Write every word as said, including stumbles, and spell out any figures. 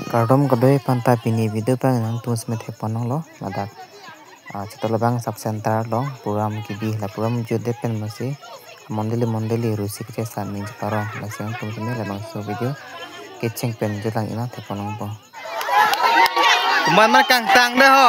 Kardom kadokave aphanta, pini video abang nangtum si me thekpon longlo, ladak, ah, Chitolabang sub center along program kebi, la program jutdet pen masi mondoli mondoli rusi kechesa ning cheparo, lasi nangtum si me labangso video kecheng pen jutlang inang thekpon longpo. Komat mat kangtang de ho.